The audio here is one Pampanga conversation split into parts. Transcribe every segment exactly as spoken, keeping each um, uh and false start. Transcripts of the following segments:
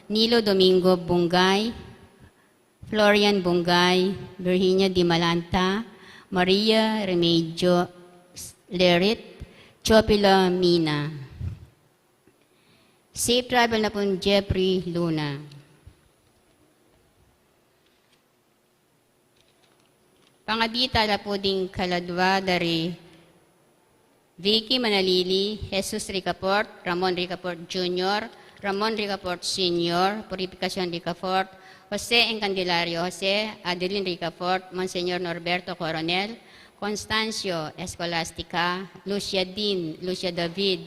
Nilo Domingo Bungay, Florian Bungay, Virginia Dimalanta, Maria Remedio Lerit, Chopila Mina. Safe travel na pung Jeffrey Luna. Pangabit tala pu ding kaladwa da ri Vicky Manalili, Jesus Ricafort, Ramon Ricafort Junior, Ramon Ricafort Senior, Purificacion Ricafort, Jose and Candelario Jose, Adeline Ricafort, Monsignor Norberto Coronel, Constancio Escolastica, Lucia Dean, Lucia David,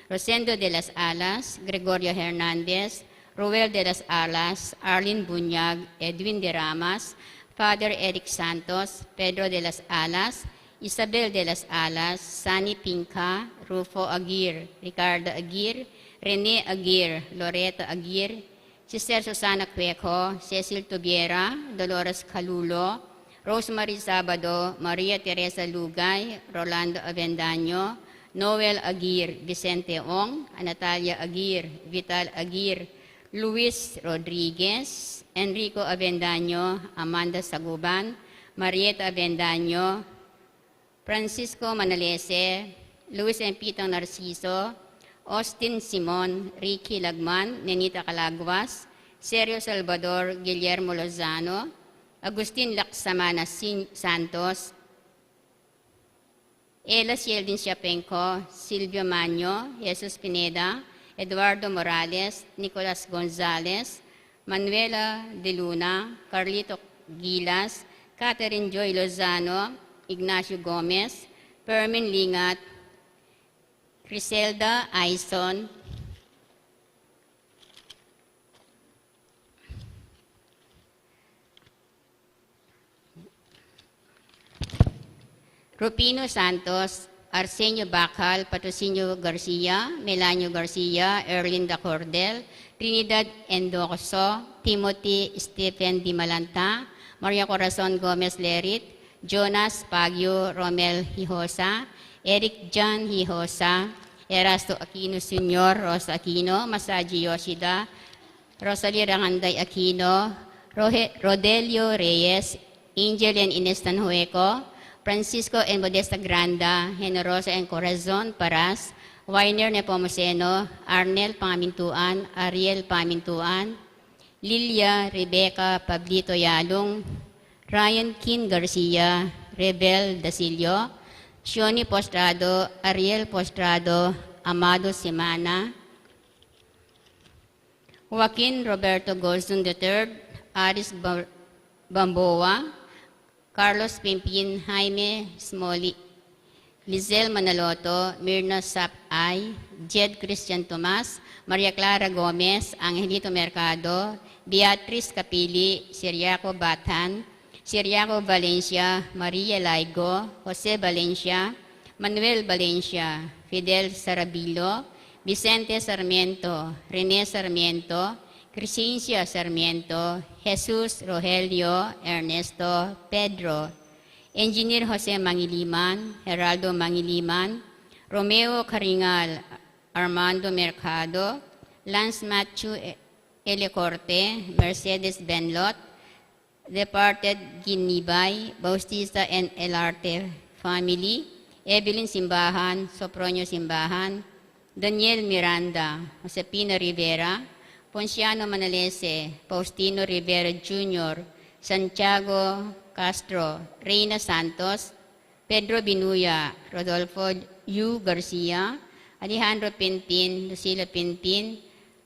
Rosendo de las Alas, Gregorio Hernandez, Ruel de las Alas, Arlene Bunyag, Edwin de Ramas, Father Eric Santos, Pedro de las Alas, Isabel de las Alas, Sunny Pinca, Rufo Aguirre, Ricardo Aguirre, Rene Aguirre, Loreta Aguirre, Sister Susana Cueco, Cecil Tubiera, Dolores Calulo, Rosemary Sabado, Maria Teresa Lugay, Rolando Avendaño, Noel Aguirre, Vicente Ong, Natalia Aguirre, Vital Aguirre, Luis Rodriguez, Enrico Avendaño, Amanda Saguban, Marieta Avendaño, Francisco Manalese, Luis and Pitong Narciso, Austin Simon, Ricky Lagman, Nenita Calaguas, Sergio Salvador, Guillermo Lozano, Agustin Laksamana Sin-, Santos, Ella Sieldin Siapenco, Silvio Maño, Jesus Pineda, Eduardo Morales, Nicolas Gonzalez, Manuela de Luna, Carlito Gilas, Catherine Joy Lozano, Ignacio Gomez, Fermin Lingat, Criselda Aison, Rufino Santos, Arsenio Bacal, Patrocinio Garcia, Melanio Garcia, Erlinda Cordel, Trinidad Endocoso, Timothy Stephen Dimalanta, Maria Corazon Gomez Lerit, Jonas Baguio, Romel Hijosa, Eric John Hijosa, Erasto Aquino Senior, Rosa Aquino, Masaji Yoshida, Rosalie Ranganday Aquino, Rohe-, Rodelio Reyes, Angel and Ines Tanhueco, Francisco and Modesta Granda, Generosa and Corazon Paras, Winer Nepomuceno, Arnel Pangamintuan, Ariel Pangamintuan, Lilia Rebecca Pablito Yalung, Ryan Kin Garcia, Rebel Dasilio, Shoni Postrado, Ariel Postrado, Amado Simana, Joaquin Roberto Gozun the third, Aris Ba-, Bamboa, Carlos Pimpin, Jaime Smoli, Lizelle Manaloto, Mirna Sap Ay, Jed Christian Tomas, Maria Clara Gomez, Angelito Mercado, Beatriz Capili, Siriaco Batan, Siriaco Valencia, Maria Laigo, Jose Valencia, Manuel Valencia, Fidel Sarabilo, Vicente Sarmiento, Rene Sarmiento, Crescencia Sarmiento, Jesus Rogelio, Ernesto, Pedro, Engineer Jose Mangiliman, Geraldo Mangiliman, Romeo Caringal, Armando Mercado, Lance Matthew E-, L. Corte, Mercedes Benlot, departed Ginibay, Bautista and Elarte family, Evelyn Simbahan, Sopronio Simbahan, Daniel Miranda, Josefina Rivera, Ponciano Manalese, Faustino Rivera Junior, Santiago Castro, Reina Santos, Pedro Binuya, Rodolfo Yu Garcia, Alejandro Pinpin, Lucila Pinpin,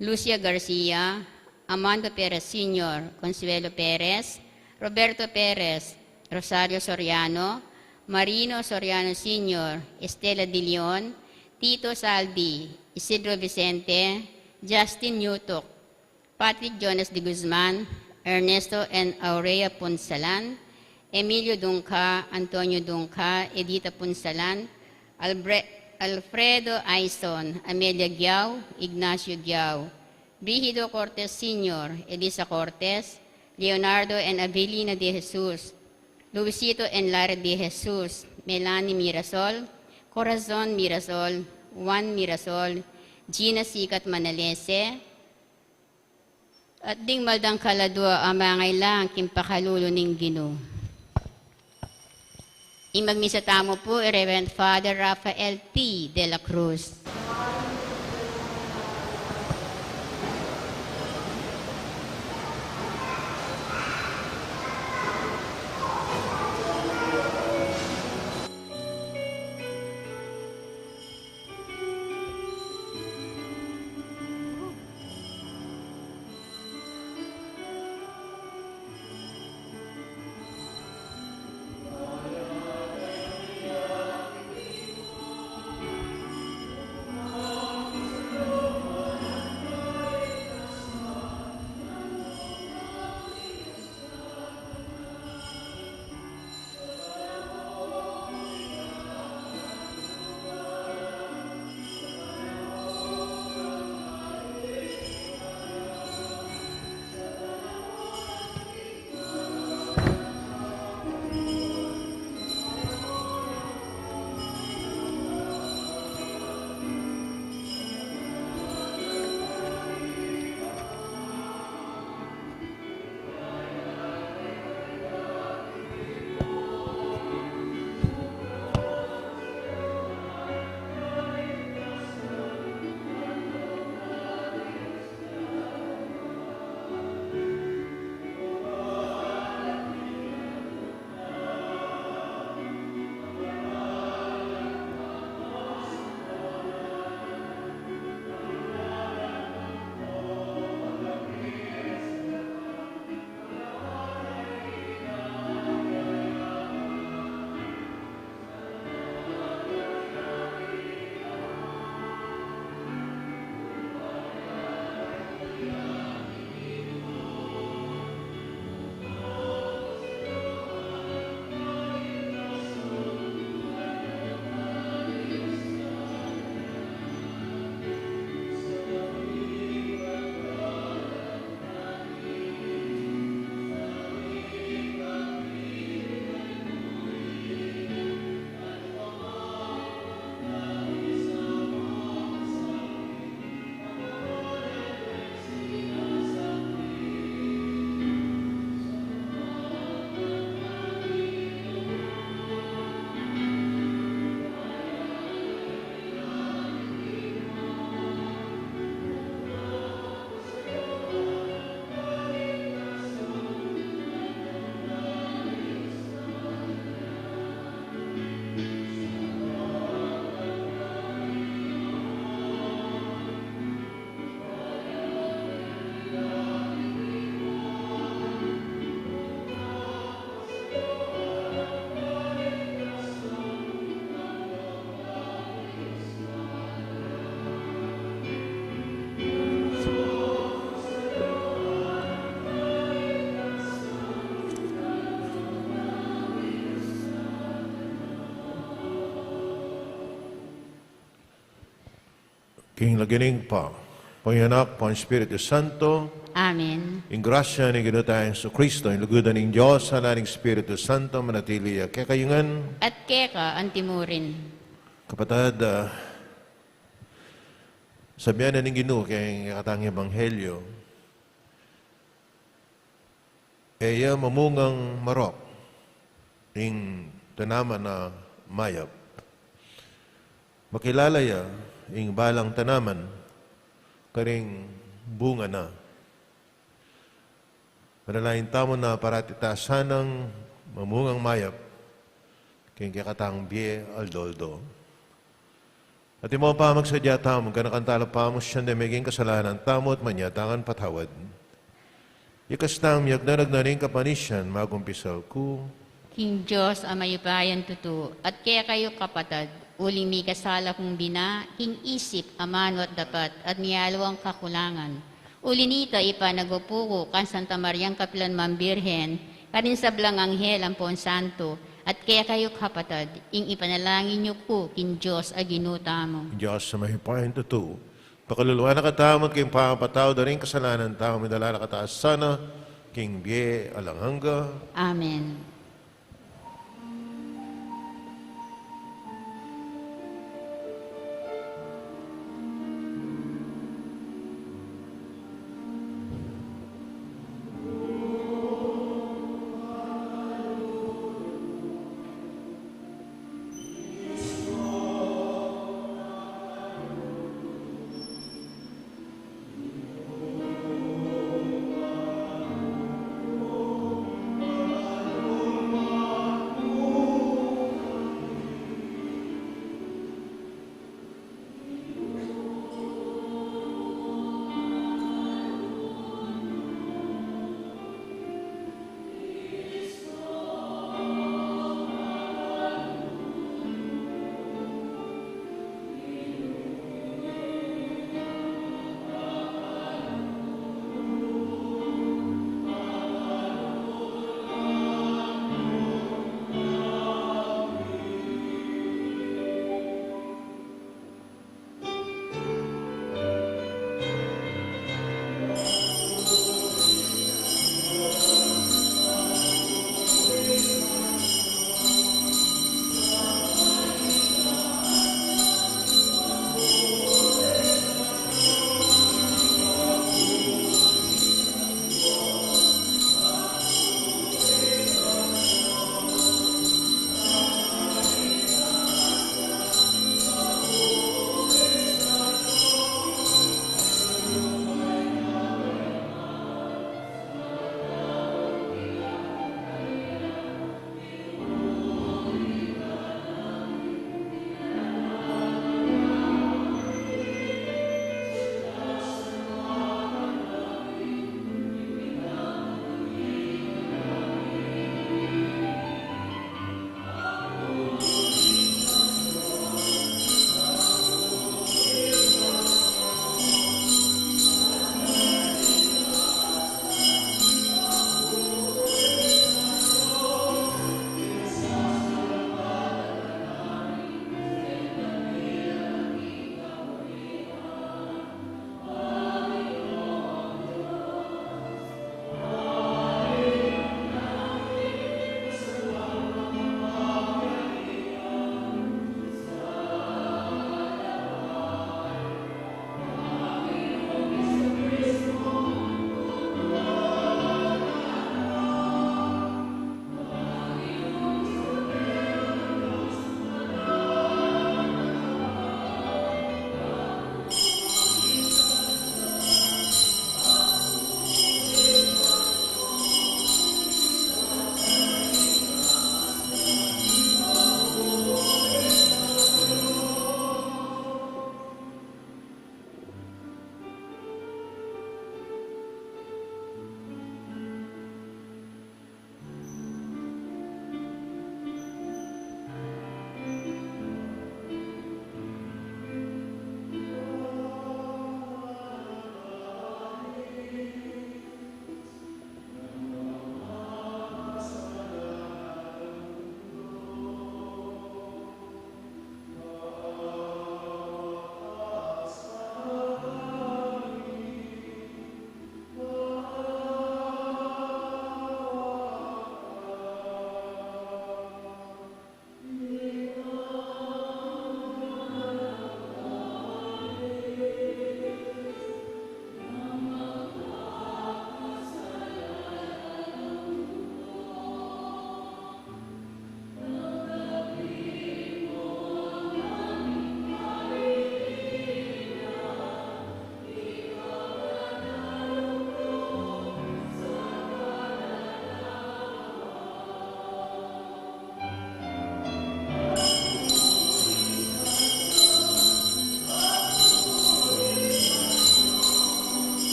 Lucia Garcia, Armando Perez Senior, Consuelo Perez, Roberto Perez, Rosario Soriano, Marino Soriano Senior, Estela de Leon, Tito Saldi, Isidro Vicente, Justin Newtok, Patrick Jonas de Guzman, Ernesto and Aurea Punsalan, Emilio Dungca, Antonio Dungca, Edita Punsalan, Albre-, Alfredo Aison, Amelia Giao, Ignacio Giao, Brigido Cortes Senior, Elisa Cortes, Leonardo and Avelina de Jesus, Luisito and Lara de Jesus, Melanie Mirasol, Corazon Mirasol, Juan Mirasol, Gina Sikat Manalese, At ding maldang kaladua a mangailangan king pakalulu ning Ginu. Ing magmisa tamu pu i Reverend Father Rafael T. de la Cruz. King lagyu ning Ibpa, ning Anak, ning Espiritu Santo. Amen. Ing grasya ning Ginu tang Jesucristo, ing lugud ning Dios, at ing Espiritu Santo, manatili ya kekayu ngan. At keka antimurin. Kapatad, ah, sabian na ning Ginu keng kekatang ebanghelyo, e ya mamungang marok ing tanaman a mayap. Makilala ya ing balang tanaman karing bunga na. Manalangin tamu na parati ta sanang mamungang mayap king kekatang bie aldo-aldo. Atin mo, Ibpa, magsadya tamu, ganakan tala, Ibpa, mu sian deng meging kasalanan tamu at manyatang patawad. Ikasang miyagnanag na ning kapanisian, magumpisal ku king Dios a mayupayang tutu, at kekayu, kapatad, uling mikasala kung bina, king isip, amanu at dapat, at miyaliwang kakulangan. Uli nita, ipanagpupu ku kang Santa Mariang kapilan man Birhen, karing sablang anghel ampon santo, at kekayu, kapatad, ing ipanalangin yu ku king Dios a Ginu tamu. Dios a mayupayang tutu, pakalulu na katamu king pamapatawad da ring kasalanan tamu, idala na kata sana king bie alang angga. Amen.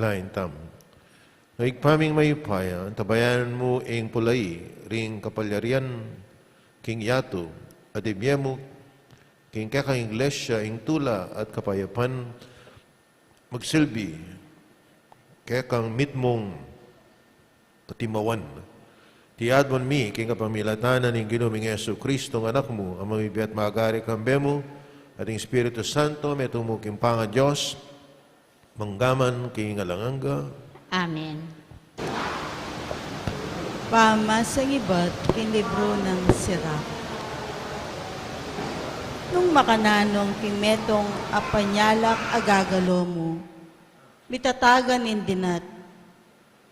Kain tam. Ibpa ming mayupaya, antabayanan mu ing pulai ring kapalyarian king yatu, at ibie mu king kekang iglesia ing tula at kapayapan, magsilbi kekang mitmung katimawan. Iti adwan mi king kapamilatan ning Ginu ming Jesucristo, ing Anak mu, a mabibie at magari kambe mu, at ing Espiritu Santo, metung mu king pangaDios, mangga man king alang angga. Amen. Pamasa ibat king libru nang Sirak. Nung makananu king metung a panyalak a gagalu mu, mitatagan ing dinat,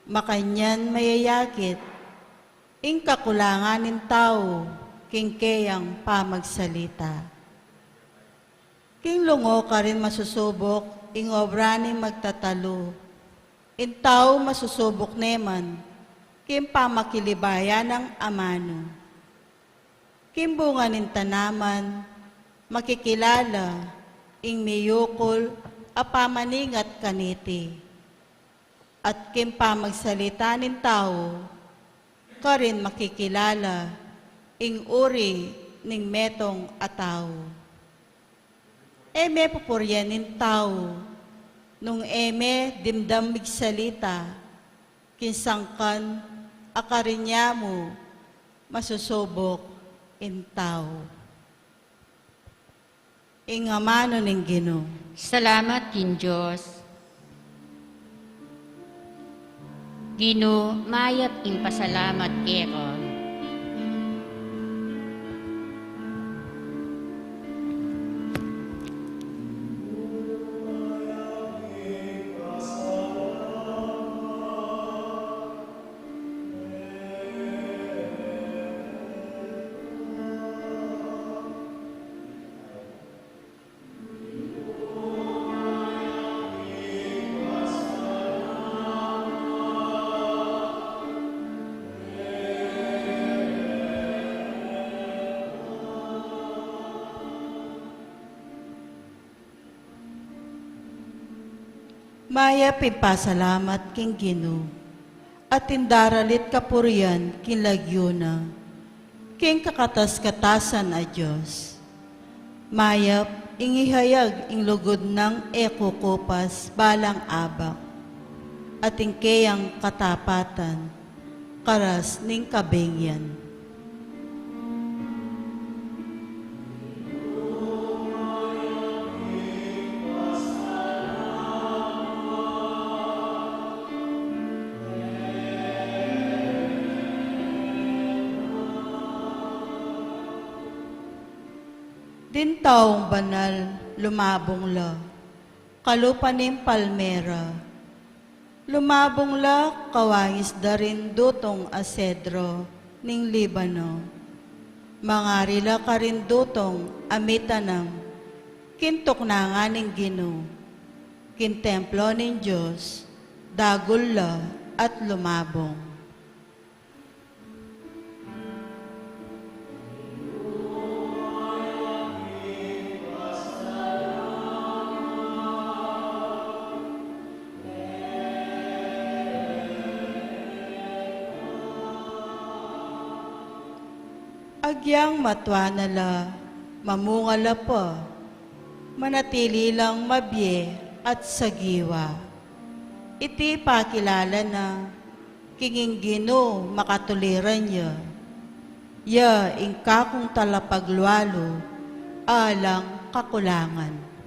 makanyan mayayakit ing kakulangan ning tau king keyang pamagsalita. King lungu karin masusubuk ing obra ning magtatalu, ing tau masusubuk ne man king pamakilibaya nang amanu. King bunga ning tanaman, makikilala ing miyukul a pamaningat kaniti. At king pamagsalita ning tau, karin makikilala ing uri ning metung a tau. E me pupurian ning tau nung e me dimdam migsalita, king sangkan a karin ya mu masusubuk ing tau. Ing amanu ning Ginu. Salamat king Dios. Ginu, mayap ing pasalamat keka. Mayap ing pasalamat king Ginu, at ing daralit kapurian king lagyu na, king kakatas-katasan a Dios. Mayap ing ihayag ing lugud nang e kukupas balang abak, at ing keyang katapatan karas ning kabengian. Ding taung banal lumabung la kalupa ning palmera. Lumabung la kawangis da ring dutung a sedro ning Libano. Mangari la karing dutung a mitanam king tuknangan ning Ginu, king templo ning Dios, dagul la at lumabung. Agyang matua na la, mamunga la pa, manatili lang mabie at sagiwa. Iti pakilala na king ing Ginu makatuliran ya. Ya ing kakung talapaglualu, alang kakulangan.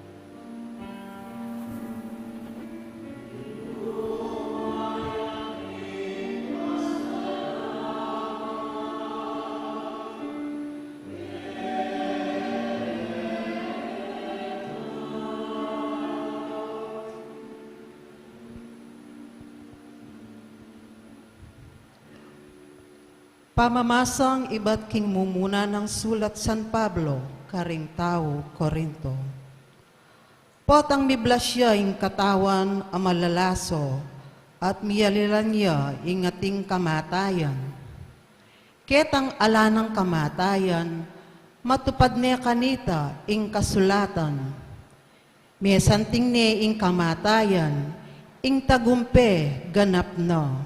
Pamamasang ibat king mumuna nang sulat San Pablo karing tau Corinto. Potang miblas ya ing katawan a malalaso, at miyalilan ya ing ating kamatayan. Ketang ala nang kamatayan, matupad ne kanita ing kasulatan. Mesanting ne ing kamatayan Ing tagumpe ganap na.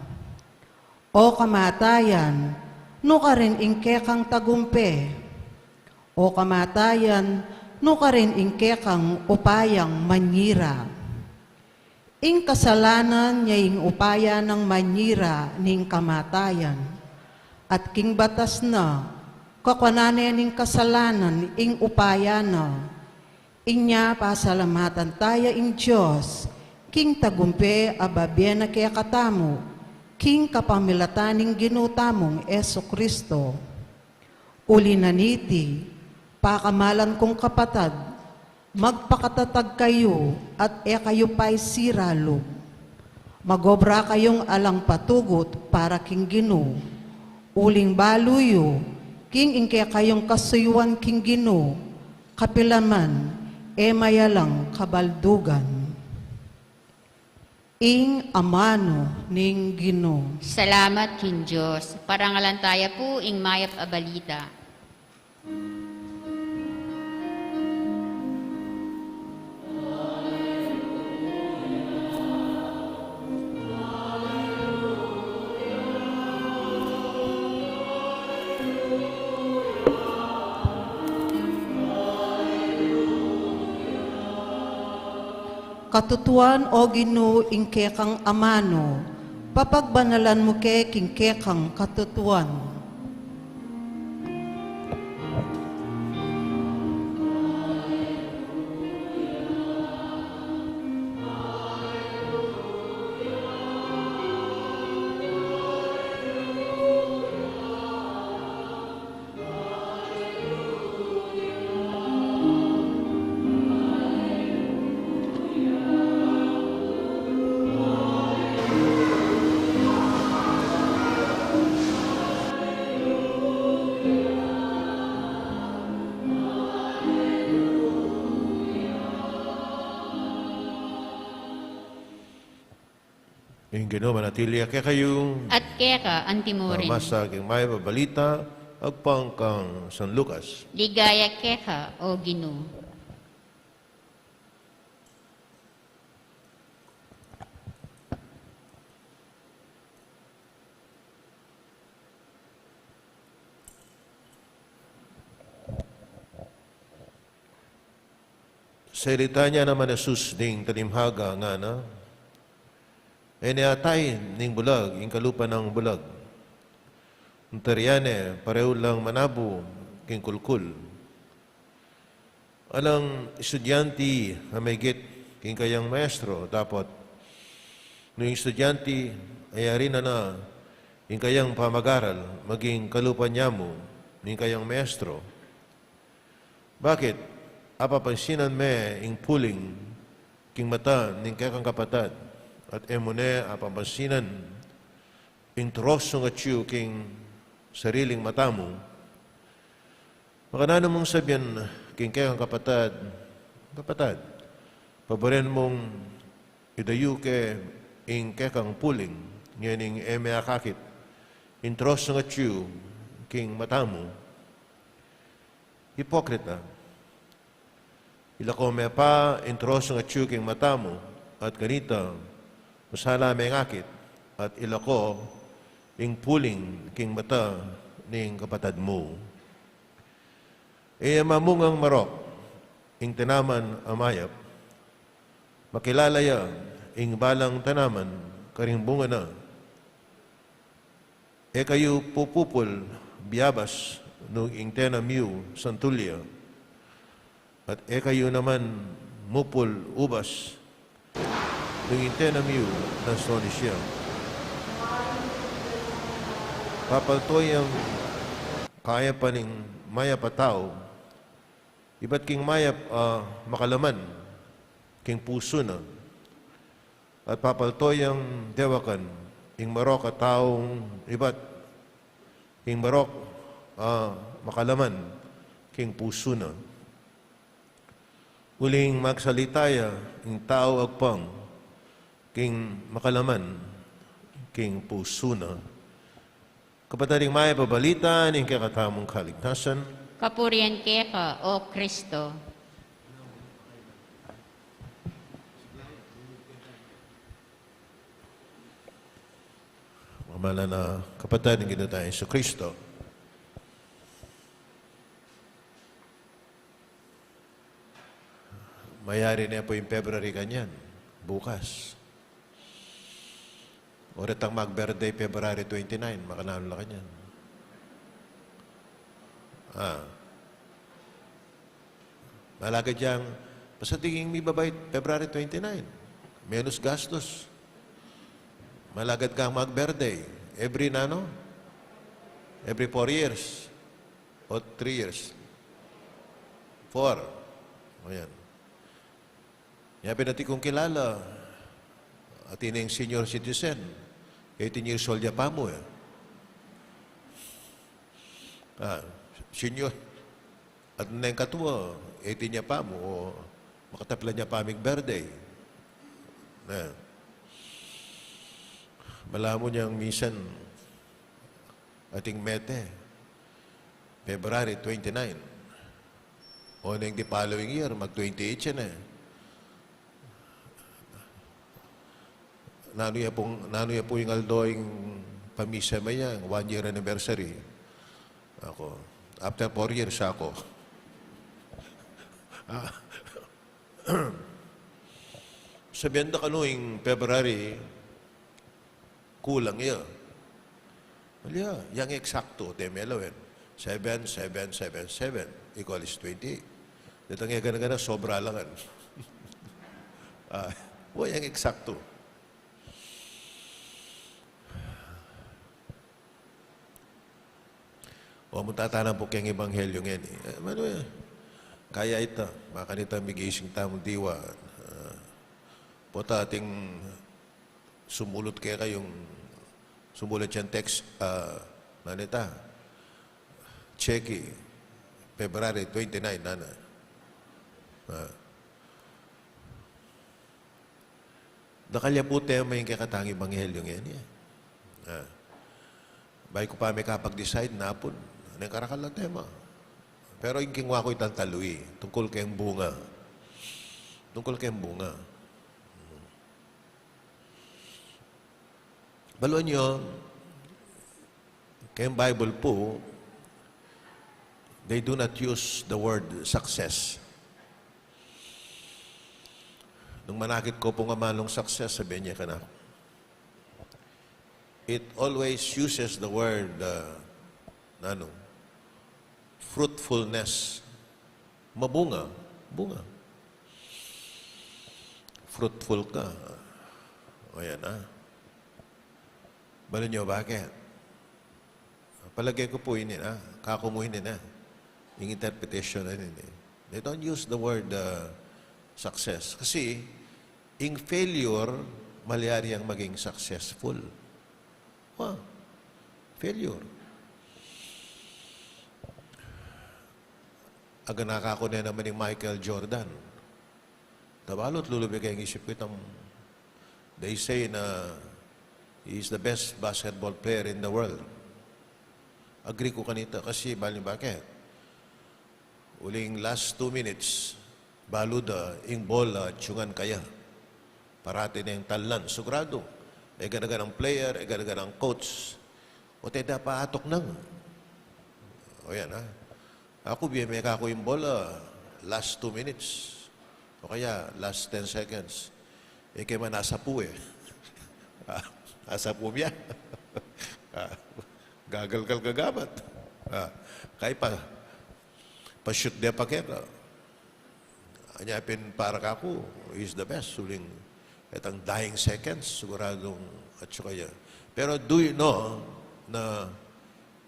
O kamatayan, nu karin ing kekang tagumpe? O kamatayan, nu karin ing kekang upayang manyira? Ing kasalanan ya ing upaya nang manyira ning kamatayan, at king batas na, kakuanan ne ning kasalanan ing upaya na. Inya pasalamatan taya ing Dios king tagumpe a babie na kekatamu, king kapamilatan ning Ginu tamung Jesu-Cristo. Uli na niti, pakamalan kung kapatad, magpakatatag kayu at e kayu paisira lub. Magobra kayung alang patugut para king Ginu. Uling balu yu king ing kekayung kasuyuan king Ginu, kapilaman e mayalang kabaldugan. Ing amanu ning Ginu. Salamat king Dios. Parangalan taya pu ing mayap a balita. Katutuan, o Ginu, ing kekang amanu, papagbanalan mu ke king kekang katutuan. Ing Ginu manatili ya kekayu. At keka anti mu rin. Pamasa king mayap a balita agpang kang San Lucas. Ligaya keka, o Ginu. Salitan ya naman Jesus ding talimhaga, ngana: E ne atay ning bulag ing kalupa nang bulag. Nung tarian ne, parehu lang manabu king kulkul. Alang estudyante a maigit king kayang maestro, dapot nung ing estudyante ayari na na ing kayang pamagaral, maging kalupa ne mu ning kayang maestro. Bakit? Apapansinan me ing puling king mata ning kekang kapatad, at e mu ne apapansinan ing troso nang atyu king sariling mata mu? Makananu mung sabian king kekang kapatad, Kapatad, paboren mung idayu ke ing kekang puling, ngening e me akakit ing troso nang atyu king mata mu? Hipokrita! Ilako me pa ing troso nang atyu king mata mu, at kanita, masala meng akit, at ilako ing puling king mata ning kapatad mu. E ya mamungang marok ing tanaman a mayap. Makilala ya ing balang tanaman karing bunga na. E kayu pupupul biabas nung ing tenam yu santul ya, at e kayu naman mupul ubas nung ing tenam yu nasonis ya. Papalto yang kayapan ning mayap a tau ibat king mayap a makalaman king pusu na, at papalto yang dewakan ing marok a taung ibat king marok a makalaman king pusu na. Uling magsalita ya ing tau agpang king makalaman king pusu na. Kapatad, ing mayap a balita ning kekatamung kaligtasan. Kapurian keka, O Kristo. Malan a kapatad ning Ginu tang Jesucristo, mayari ne pu ing February kanyan, bukas. O retang mag-birthday February twenty-nine, makananu la kanyan? Ah. Malagad yang, basta ding mibabait February twenty-nine, menus gastus. Malagad kang mag-birthday every, nanu? Every four years. O three years. Four. O yan. Nya pin, atin kung kilala, atin neng senior citizen, eighteen years old ya pamu, e. Ah, senior. At neng katua, eighteen ya pamu, o makataplan ya pa mig-birthday. Na. Balamu nyang minsan, ating mete, February twenty-nine. O neng the following year, mag-twenty-eight ya ne. Nanu ya pung, nanu ya pu ing aldo ing pamisa me ya, one year anniversary. Aku, after four years aku. Ah. Sabian da kanu ing February, kulang ya. Wala, yang eksakto, teme lawen. Seven, seven, seven, seven equals twenty. Detang e gana-gana, sobra la ngan. Ah, wa, yang eksakto. O, mu tatanan pu keng ebanghelyo ngeni. E, manu, e, kaya ita, makanita migising tamung diwa. Ah, pota ating sumulut kekayung, sumulut yang text, ah, nanu ita? Cheque, February twenty-nine, nanu? Ah. Dakal ya pu tema ing kekatang ebanghelyo ngeni, e. Ah. Bayu ku pa mikapag-decide napun, neng karakal a tema. Pero ing kingwa ku itang talui, tungkul keng bunga. Tungkul keng bunga. Balu yu, keng Bible pu, they do not use the word success. Nung manakit ku pung amanung success, sabian ne kanaku, it always uses the word, uh, nanu, fruitfulness. Mabunga, bunga. Fruitful ka. O yan, a. Balu yu, bakit? Palage ku pu ini, a, kaku mu ini, a, ing interpretation na ini. They don't use the word, uh, success. Kasi ing failure, malyari yang maging successful. Wa, failure. Aganaka ku ne naman ing Michael Jordan. Tabalut lulube keng isip ku itang, they say na he is the best basketball player in the world. Agree ku kanita kasi, balu yu, bakit? Uling last two minutes, balu da ing bola, atyungan kaya. Parati neng talnan, siguradu. E gana-ganang player, e gana-ganang coach. O, e da pa atuknang. O yan, a. Aku, bie me kaku ing bola, last two minutes. O kaya, last ten seconds. E ke man asapu, e. A, asapu mya. A, gagalgal ka gamat. A, kaya pa, pa-shoot de pa keka. Anya pin para kaku, he's the best. Uling itang dying seconds, siguradung atyu kaya. Pero do you know na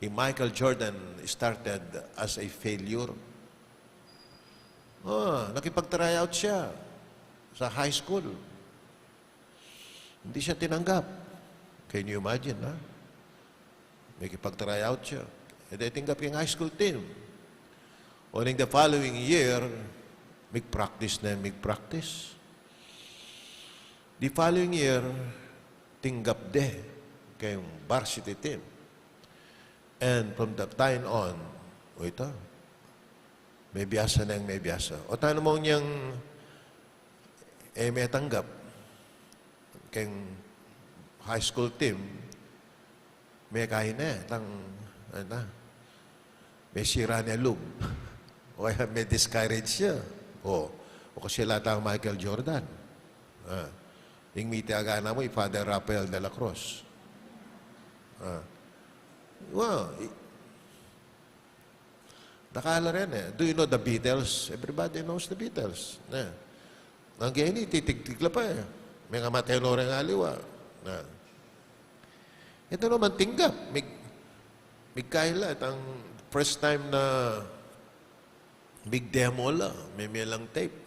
i Michael Jordan started as a failure? Ah, nakipag-tryout siya sa high school. Hindi siya tinanggap. Can you imagine, ha? Makipag-tryout siya. E de tinggap king high school team. Uling the following year, mig-practice na, mig-practice. The following year, tinggap de keng varsity team. And from that time on, o ita, mebiasa neng mebiasa. O tana mu, inyang e metanggap keng high school team, Mekain ne, tang, ano, mesira ne lub. O kaya me-discourage ya. O, o kasi la tang Michael Jordan. Ah. Ing miti agana mu, i Father Rafael de la Cruz. Ah. Well, i-, dakal la rin e. Do you know the Beatles? Everybody knows the Beatles. Ne? Nung keni, titigtig la pa e. Mengamatay no reng aliwa. Ne? Itu naman tinggap. Mig-, migkaila, itang first time na mig-demo la, meme lang tape.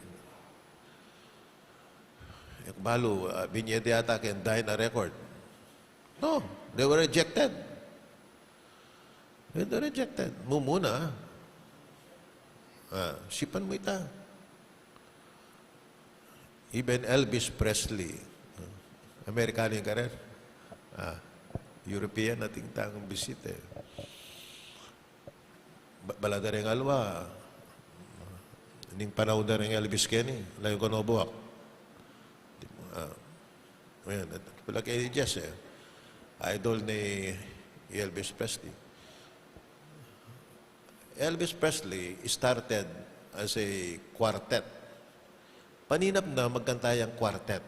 E ku balu, ah, binye de yata keng Dyna Record. No, they were rejected. They were rejected. Mumuna. Ah, sipan mu ita. Even Elvis Presley. Amerikano ing karin. Ah, European atin tang bisita e. Ba-, bala da reng aliwa, ning panaun da reng Elvis keni, layu kanu buak. Ah, ayan, bala keni Jess e. Idol ne i Elvis Presley. Elvis Presley started as a quartet. Paninap na magkanta yang quartet.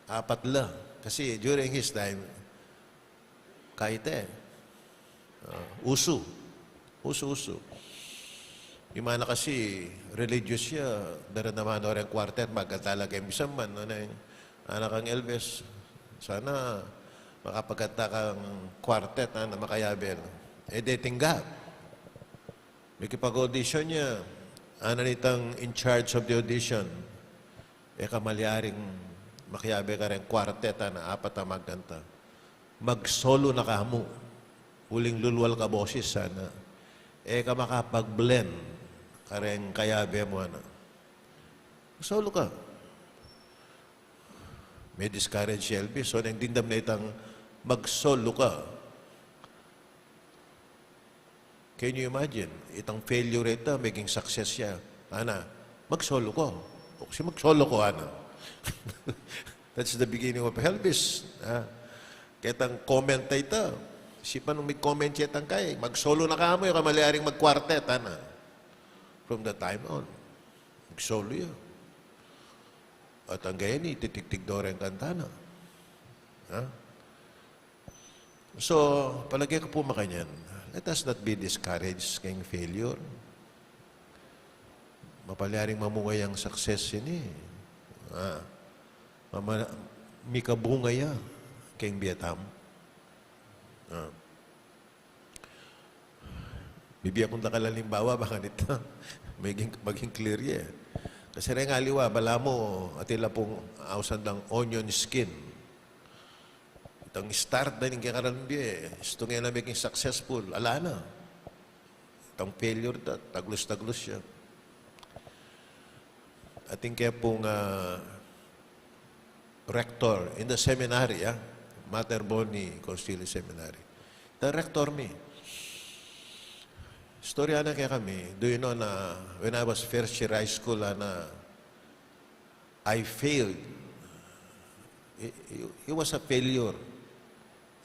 Apat la. Kasi during his time, kaite. Ah, usu. Usu-usu. Ing mana kasi religious ya, daran naman no reng quartet, magkanta la keng misan man, no, neng anak kang Elvis, sana makapagkanta kang quartet, ana, makayabe. E de tinggap. Mikipag-audition ya, ana nitang in charge of the audition. E ka malyaring makiabe kareng quartet, ana, apat a magkanta. Mag-solo na ka mu. Uling lulwal ka boses, ana. E ka makapag-blend kareng kayabe mu, ana. Mag-solo ka. Me-discourage si Elvis. So, neng dimdam na itang mag-solo ka. Can you imagine? Itang failure ita, maging success ya. Ana, mag-solo ko. O kasi mag-solo ko, ana. That's the beginning of Elvis. Ha? Ketang comment a ita, sipan nung mig-comment ya itang kaya, mag-solo na ka mu, e ka malyaring mag-quartet, ana. From that time on, mag-solo ya. At angga ngeni, titigtig do reng kanta na. Ha? So, palage ku pu makanyan, let us not be discouraged keng failure. Mapalyaring mamunga yang success ini. Ah, mama-, mikabunga ya keng bie tamu. Ah. Bibie kung dakal a alimbawa, bang kanita maging, maging clear ya. Kasi reng aliwa, balamu, atin la pung ausan dang onion skin. Itang start da ning kekarelang bie, istung e na maging successful, ala na. Itang failure da, taglus-taglus ya. Atin ke pung, ah, rector in the seminary, ah, Mater Boni Conciliis Seminary. The rector mi. Istorya na kekami, do you know na when I was first year high school, ana, I failed. He, he, he was a failure.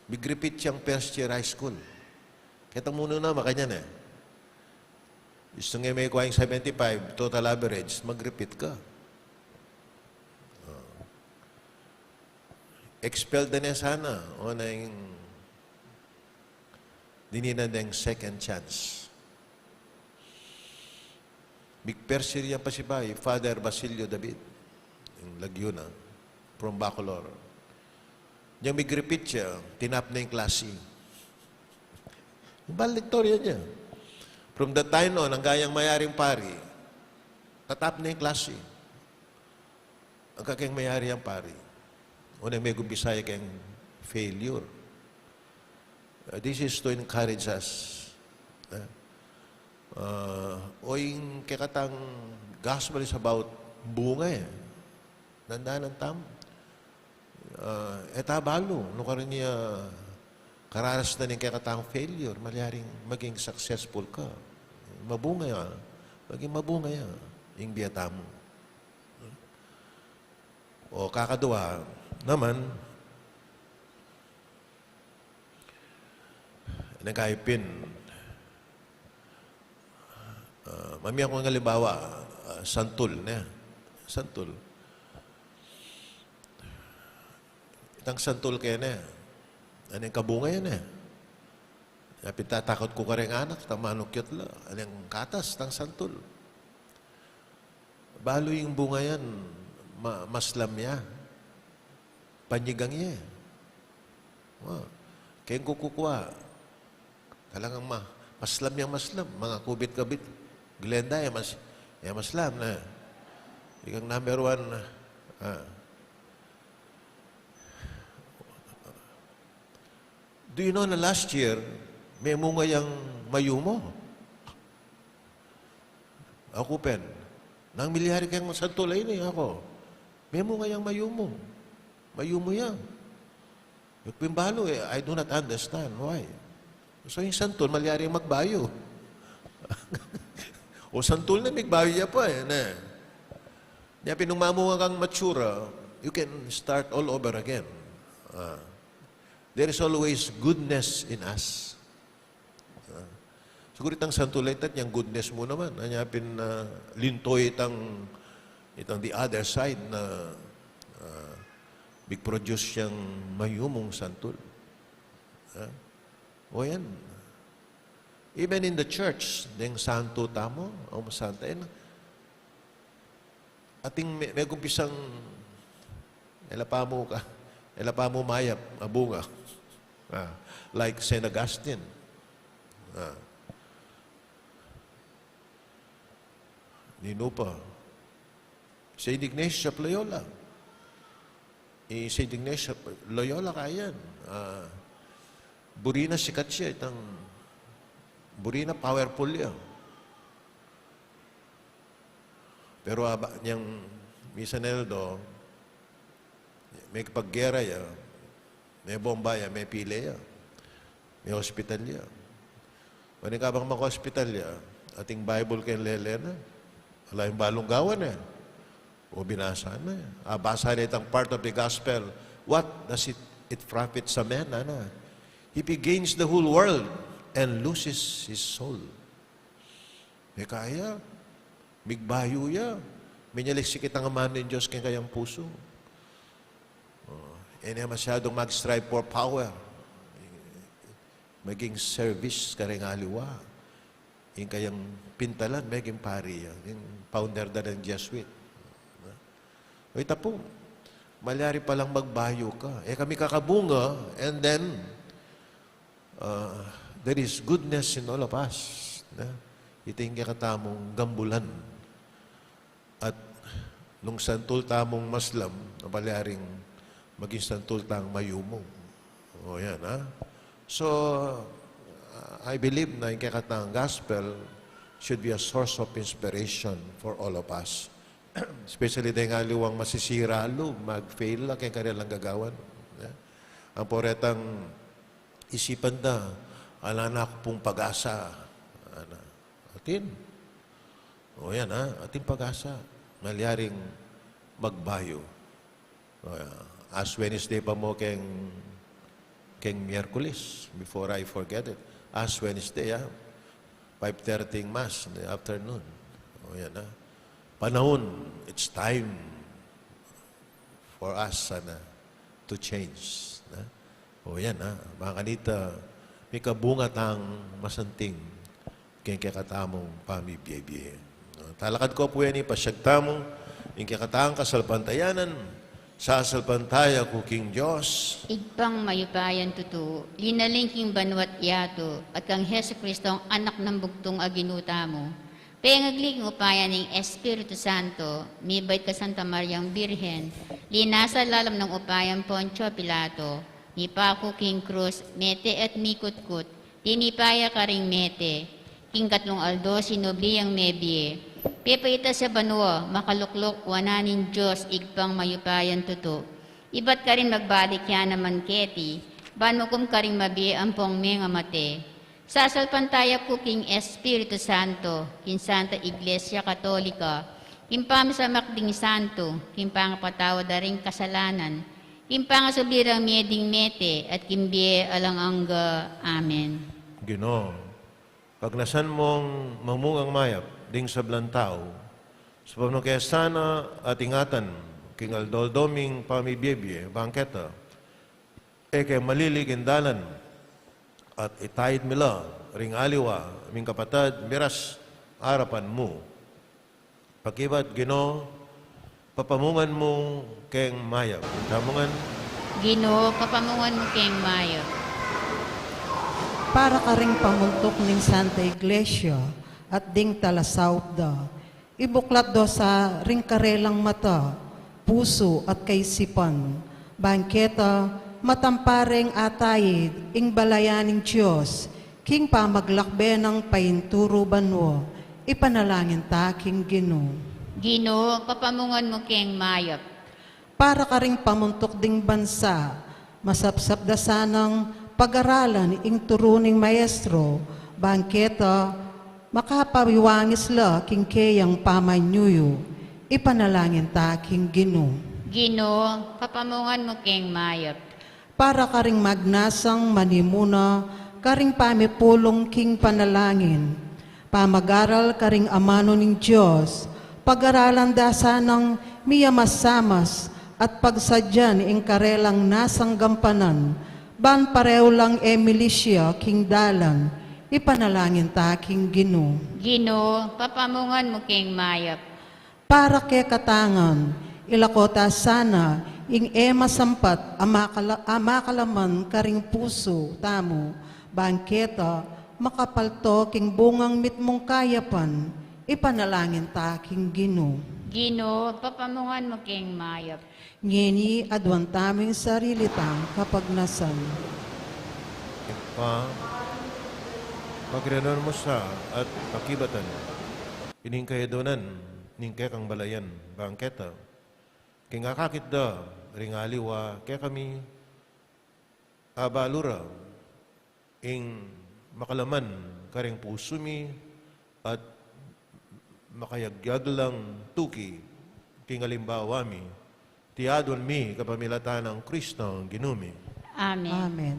Mig-repeat yang first year high school. Keta mu na, makanyan e. Istung e mekua ing seventy-five, total average, mag-repeat ka. O. Expelled da ne sana, o neng dininan deng second chance. Mig-first year yang pasibayu, Father Basilio David, ing Laguna, from Bacolor. Yang mig-repeat ya, tinap na ing klasi. Ing balik istorya ya. From the time na yan, angga yang mayaring pari, tatap na ing klasi. Angga keng mayaring pari. O neng megumpisa ya keng failure. Uh, this is to encourage us. Eh? Uh, o ing kekatang gospel is about bunga e. Dandanan tamu. Uh, e ta balu, nukarin ya kararas na ning kekatang failure, malyaring maging successful ka. Mabunga ya. Maging mabunga ya ing bie tamu. O kakadua naman, Neng kaipin, ah, mamie kung alimbawa, ah, santul, ne? Santul. Itang santul keni, aneng kabunga yan, e? Nya pin tatakut ku kareng anak, itang manukyat la, aneng katas, itang santul. Balu ing bunga yan, ma-, maslam ya. Panyigang ya. Wa. Keng kukukua. Talagang ma-, maslam yang maslam. Mga kubit-kabit. Glenda, ya mas-, ya maslam na. Ikang number one, ah. Do you know na last year, memunga yang mayumu? Aku pin. Nang milyari keng santul ini, aku. Memunga yang mayumu. Mayumu yang. Yung pin balu, e, I do not understand why. So, yung santul, malyari magbayu. O santul na, magbayu ya pa, e, ne? Nya pin nung mamunga kang matsura, you can start all over again. Ah. There is always goodness in us. Ah. Siguru itang santul a ita, yang goodness mu naman. Nya pin, ah, linto itang, itang the other side na, ah, big produce yang mayumung santul. Ah. O yan. Even in the church, deng santo tamu, o santa, yan. Ating me-, megumpisang e la pa mu ka, e la pa mu mayap a bunga. Ah, like Saint Augustine. Ah. Ninu pa? Saint Ignatius of Loyola. I Saint Ignatius of Loyola, kayan. Ah, buri na sikat ya, itang buri na powerful ya. Pero aba, nyang misan aldo, mekipaggera ya, mebomba ya, mepile ya, mehospital ya. Bang kabang makahospital ya, ating Bible keng lele na, ala yang balung gawan e. O binasa na e. A, basa na itang part of the gospel. What does it, it profits a man, ana? If he gains the whole world and loses his soul. Mekaya, migbayu ya, minyaliksik itang amanu ning Dios keng kayang pusu. O, e ne masyadung mag-strive for power. Maging service kareng aliwa. Ing kayang pintalan, maging pari ya. Ing founder da ning Jesuit. O, ita pu, malyari palang magbayu ka. E ka mikakabunga, and then, ah, there is goodness in all of us, ne? Ita ing kekatamung gambulan. At nung santul tamung maslam, a palyaring maging santul tang mayumu. O, yan, ha? So, uh, I believe na ing kekatang gospel should be a source of inspiration for all of us. Especially deng aliwang masisira lub, mag-fail la keng kanilang gagawan. Ya. Ampo retang isipan da, "Ala na ku pung pag-asa." Ana, atin. O yan, ha? Ating pag-asa. Malyaring magbayu. O, Ash Wednesday pa mu keng, keng Miyerkules, before I forget it. Ash Wednesday, ha? Five thirty ing Mass in the afternoon. O yan, ha? Panahun, it's time for us, sana, to change, na? O yan, ha? Mga kanita, mikabunga tang masanting keng kekatamung pamibie-bie. Talakad ku pu yan, ipasyag tamu ing kekatang kasalpantayanan. Sasalpantaya ku king Dios, Ibpang mayupayang tutu, linalang king banua't yatu, at kang Jesucristo, Anak nang bugtung a Ginu tamu, pengagli king upaya ning Espiritu Santo, mibait kang Santa Mariang Birhen, linasa lalam ning upaya nang Poncio Pilato, mipaku king krus, mete at mikutkut, tinipa ya karing mete, king katlung aldo sinubli yang mebie, pepaitas ya banua, makalukluk wanan ning Dios Ibpang mayupayang tutu. Ibat karin magbalik ya naman keti, ban mukum karing mabie ampong mengamate. Sasalpantaya ku king Espiritu Santo, king Santa Iglesia Katolika, king pamisamak ding santo, king pangapatawad da ring kasalanan, king pangasubli rang mie ding mete, at king bie alang angga. Amen. Ginu, pagnasan mung mamungang mayap ding sablang tau, sa pamanu ke sana at ingatan king aldo-aldo ming pamibie-bie, bang keta e ke malili king dalan, at itayid mi la ring aliwa ming kapatad miras arapan mu. Pakibat, Ginu, papamungan mu keng mayap. Pamungan. Ginu, papamungan mu keng mayap. Para karing pamuntuk ning Santa Iglesia at ding talasaup da, ibuklat do sa ring karelang mata, pusu at kaisipan, bang keta matampa reng atayid ing balayan ning Dios king pamaglakbe nang painturu banua. Ipanalangin ta king Ginu. Ginu, papamungan mu keng mayap. Para karing pamuntuk ding bansa, masapsap da sanang pagaralan ing turu ning maestro, bang keta makapawiwangis la king keyang pamanyuyu. Ipanalangin ta king Ginu. Ginu, papamungan mu keng mayap. Para karing magnasang manimuna karing pamipulung king panalangin, pamagaral karing amanu ning Dios, pagaralan da sanang miyamasamas at pagsadyan ing karelang nasang gampanan, ban pareu lang e milisia king dalan. Ipanalangin ta king Ginu. Ginu, papamungan mu keng mayap. Para kekatang ngan, ilako ta sana ing e masampat a makala-, a makalaman karing pusu tamu, bang keta makapalto king bungang mitmung kayapan. Ipanalangin ta king Ginu. Ginu, papamungan mu keng mayap. Ngeni aduan tamu ing sarili tang kapagnasan. Ibpa, pagiranan mu sa at pakibatan ining kayaduanan ning kekang balayan, bang keta king akakit da ring aliwa kekami, abalu ra ing makalaman karing pusu mi at makayagyag lang tuki king alimbawa mi. Iti aduan mi kapamilatan nang Kristong Ginu mi. Amen. Amen.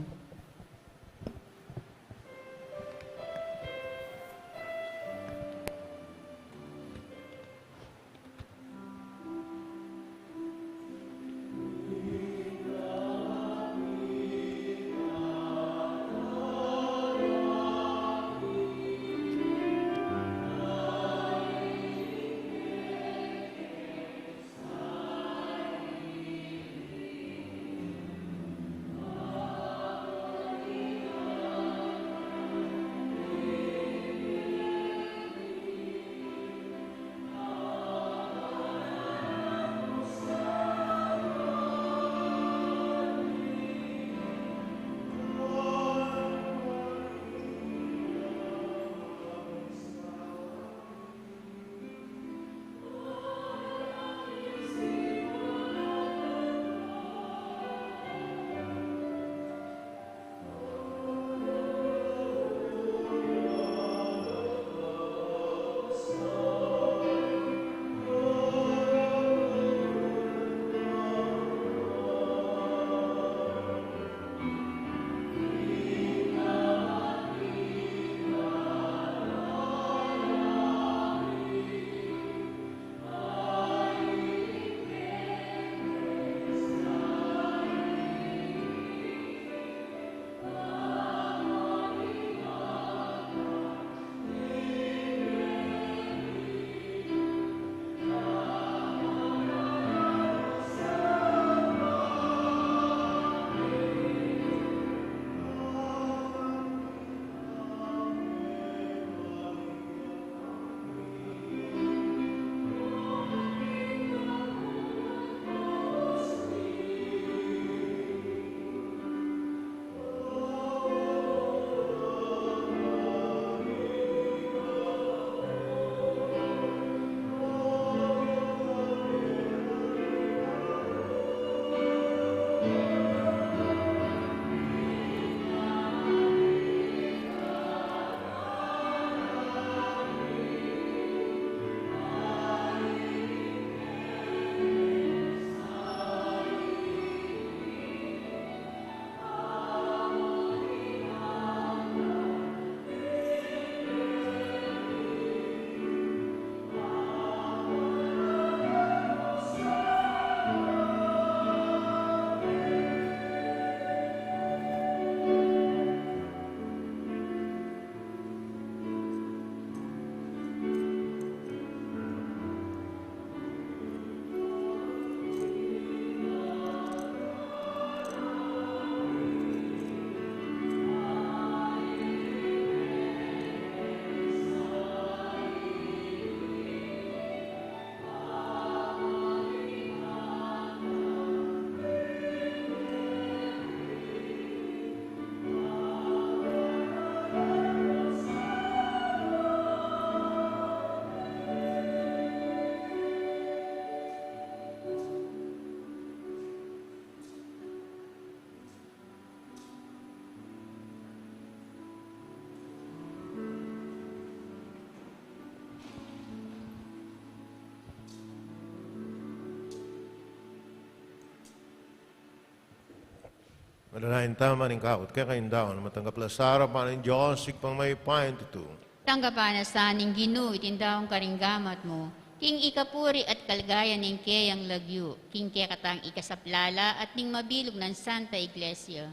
Alalayan tamu ing kakut keka ing daun, matanggap la sa arapan ning Dios, Ibpang mayupayang tutu. Tanggapan na sa ning Ginu iting daun karing gamat mu, king ikapuri at kaligayan ning keyang lagyu, king kekatang ikasaplala at ning mabilug nang Santa Iglesia.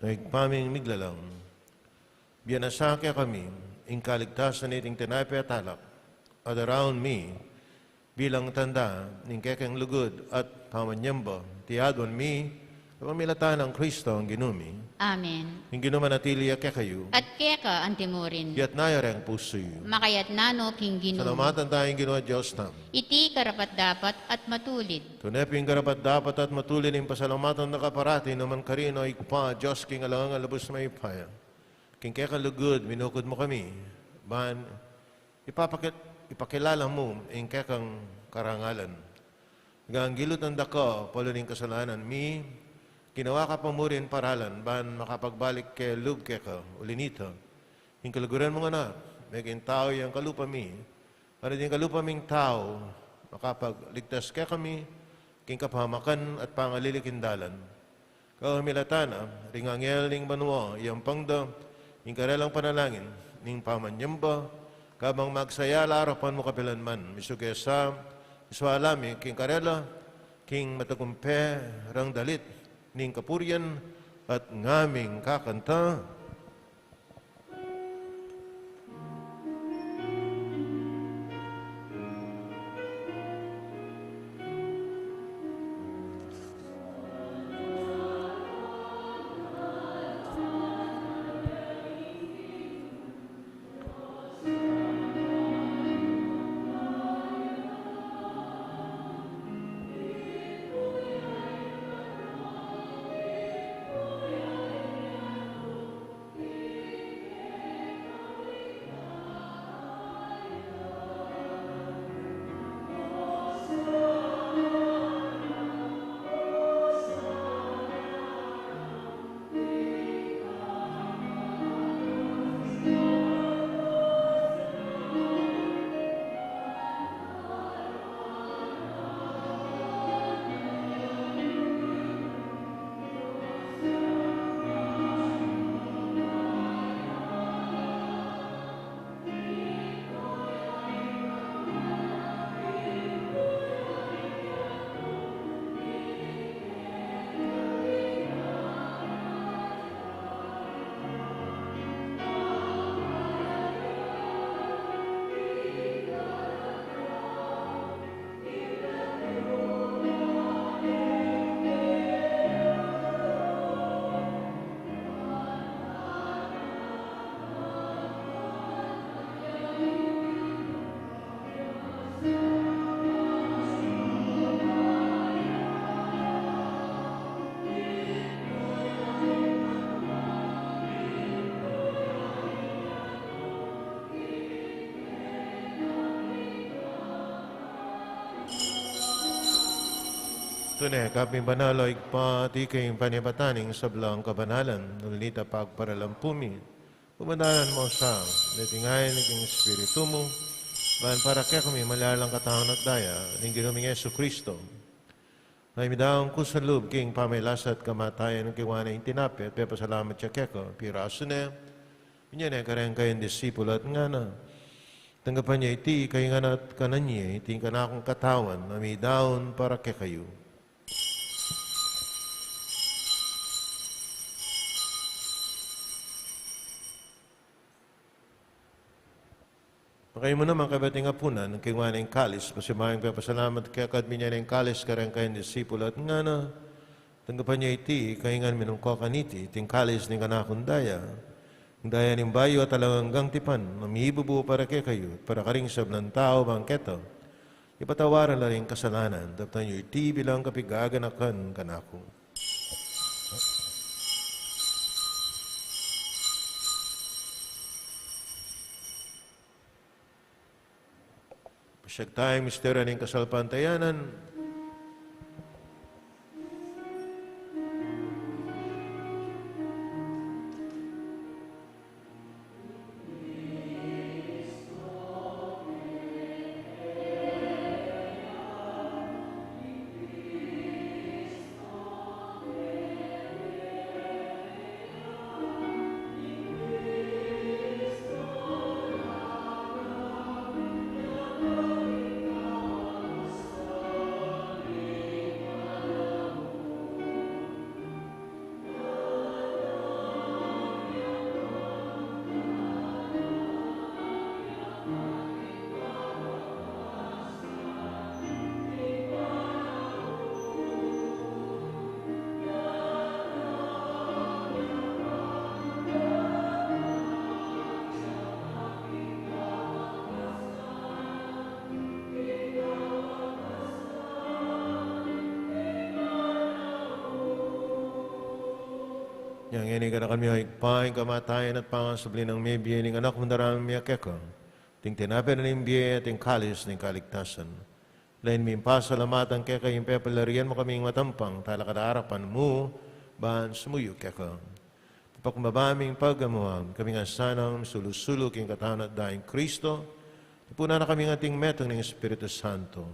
Ibpa ming miglalang, bie na sa kekami ing kaligtasan niting tinape at alak, at daraun mi bilang tanda ning kekeng lugud at pamanyamba, iti aduan mi kapamilatan nang Kristo a Ginu mi. Amen. Ing Ginu manatili ya kekayu. At keka antimurin. Iyatas yu reng pusu yu. Makayatas na no king Ginu. Salamatan taya ing Ginu a Dios tamu. Iti karapat-dapat at matulid. Tune pin karapat-dapat at matulid ing pasalamatan da ka parati, nukarin man, o Ibpa, Dios king alang angga, lubus mayupaya. King kekang lugud minukud mu kami, ban ipapaki-, ipakilala mu ing kekang karangalan. Ganggilutan da ka, palu ning kasalanan mi, ginawa ka pa murin paralan, ban makapagbalik ke lub keka. Uli nita, ing kaluguran mung Anak, meging tau yang kalupa mi, ban iting kalupa ming tau makapagligtas kekami king kapamakan at pangaliling dalan. Kapamilatan na ring anghel ning banua, iyampang da ing karelang panalangin ning pamanyamba, kabang magsaya la arapan mu kapilan man. Misuke sa, iswala mi king karela, king matagumpe rang dalit ning kapurian, at ngaming kakanta. Tune ka pin banal, o Ibpa, iti ing panibatan ning sablang kabanalan, uli nita pagparalan pu mi, pabanalan mu sa, deti ngeni king Espiritu mu, ban para kekami maging katawan at daya ning Ginu ming Jesucristo. Ngeni midaun ku sa lub king pamagkasakit at kamatayan, kinuan ne ing tinape, pepasalamat ya keka, pirasu ne, binie ne kareng kayang disipulu at ngana: Tanggapan ye iti, kayu ngan at kanan ye, iti ing kanakung katawan, a midaun para kekayu. Pakayu mu naman, kaybat ning apunan, kinuan ne ing kalis, pasibayu yang pepasalamat keka at binie ne ing kalis kareng kayang disipulu at ngana: Tanggapan ye iti, kayu ngan minum ko kaniti, iti ing kalis ning kanakung daya, ing daya ning bayu at alang anggang tipan, a mibubu para kekayu at para karing sablang tau, ban keta ipatawad la ring kasalanan. Daptan yu iti bilang kapaganakan kanaku. Pasiag taya king misteryu ning kasalpantayanan. Inya ngeni, ganakan mi, o Ibpa, ing kamatayan at pangasubli nang mie, bie ning Anak mung darang mie keka, ating tinape ning bie at ing kalis ning kaligtasan. Lain ming pasalamatan keka ing pepalarian mu kaming matampang talakad king arapan mu ban sumuyu keka. Pakumbaba ming pagamuan, ikami ngan sanang sulu-sulu king katawan at daya nang Kristo, tipunan na kami ngan ating metung ning Espiritu Santo.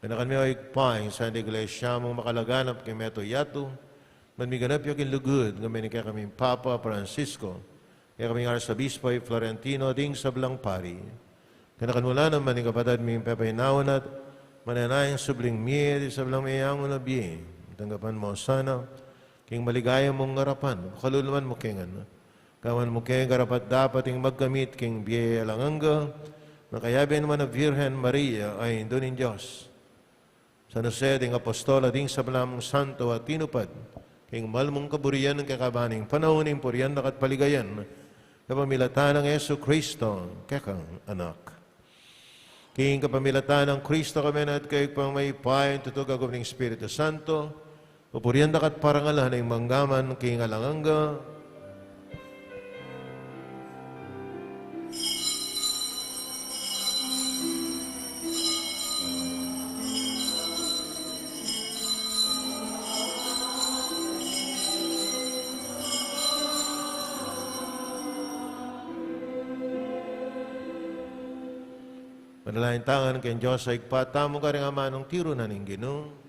Ganakan mi, o Ibpa, ing Santa Iglesia mung makalaganap king mabilug a yatu, ban miganap ya king lugud, ngan ing kekaming Papa Francisco, kekaming Arsobispo i Florentino, ding sablang pari. Ganakan mu la naman ing kapatad ming pepainawa at manenayang subling mie, ding sablang meangu na bie. Tanggapan mu la sana king maligaya mung arapan, pakalulu mu la kami ngan. Gawan mu keng karapat-dapat ing magkamit king bie alang angga, makayabe naman a Virgen Maria a Indu ning Dios, San Jose, ding apostol, at ding sablang santo a tinupad king mal mung kaburian king kabang panaun, ing purian da ka at paligayan kapamilatan nang Jesucristo, kekang Anak. King kapamilatan nang Kristo, kami na at kayu, Ibpang mayupaya, ing tutu at aguman ning Espiritu Santo, pupurian da ka at parangalan ing mangga man king alang angga. Manalangin tamu ngan king Dios a Ibpa tamu, karing amanung tiru na ning Ginu.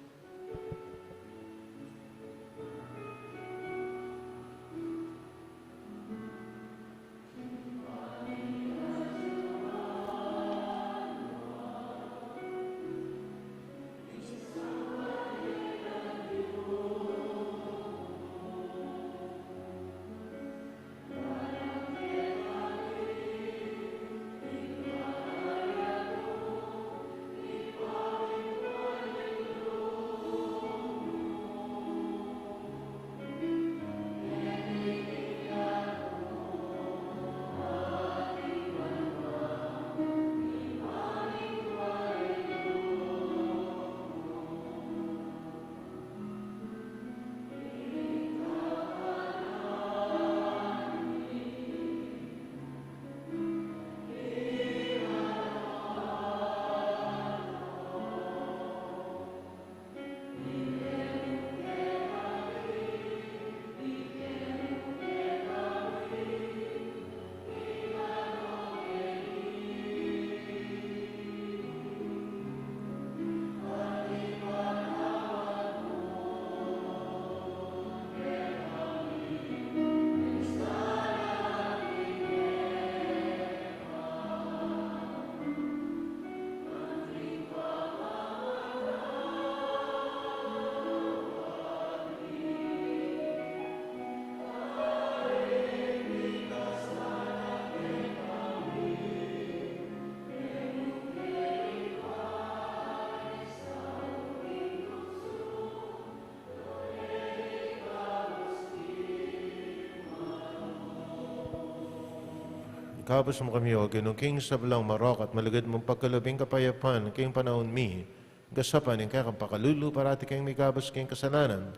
Ikabus mu kami, O Ginu, king sablang marok at malugud mung pagkalub, ing kapayapan king panaun mi, kasapan ning kekang pakalulu, parati keng mikabus king kasalanan,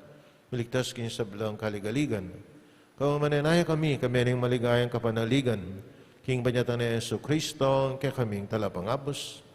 miligtas king sablang kaligaligan. Kayabe mu nang maligayang kapanaligan king panyatang nang Jesucristo, ing kekaming Talapangabus.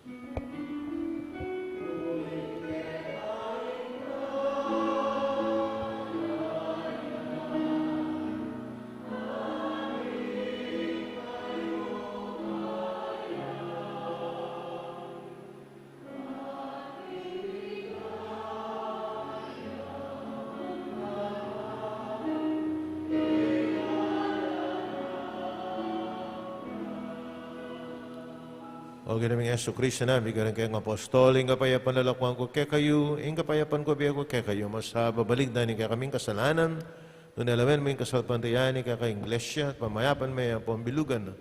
O Ginu ming Jesucristo, a nabie king kekang apostol, ing kapayapan lalakuan ku kekayu, ing kapayapan ku bie ku kekayu, masa babalik da ing kekaming kasalanan, nune lawen mu ing kasalpantayanan ning kekang Iglesia, at pamayapan me ampong bilugan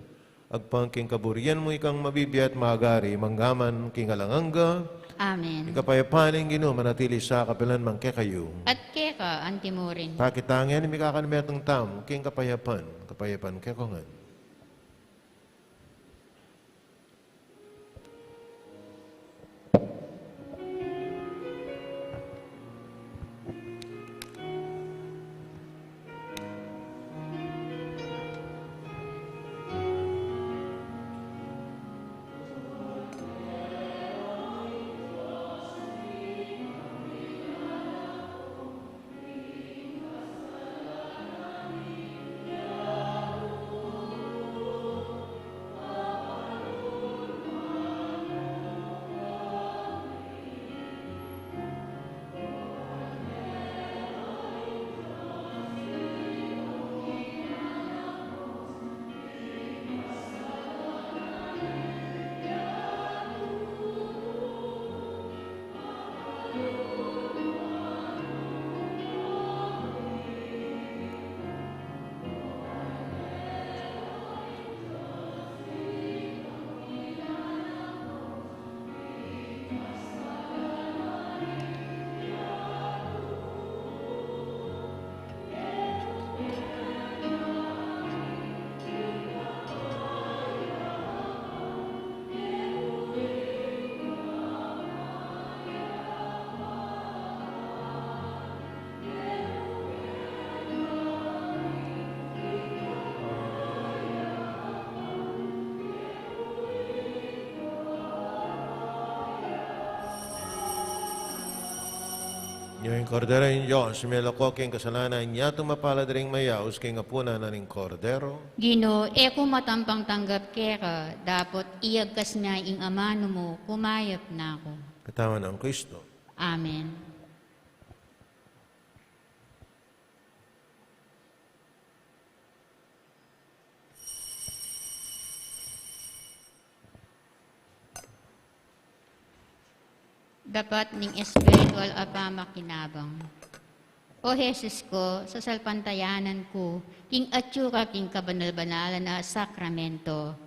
agpang king kaburian mu, ikang mabibie at magari mangga man king alang angga. Amen. Ing kapayapan ning Ginu manatili sa kapilan man kekayu. At keka anti mu rin. Pakit tamu ngan ing mikakanmetung tamu king kapayapan, kapayapan kekayu ngan. Ing Kordero ning Dios, melako king kasalanan ning yatu, mapalad ding mayaus king apunan ning Kordero. Ginu, e ku matampang tanggap keka, dapot iyagkas me ing amanu mu, kumayap na ku. Katawan nang Kristo. Amen. Dapat ning espiritual a pamakinabang. O Jesus ku, sasalpantayanan ku king atyu ka king kabanal-banalan a sakramento.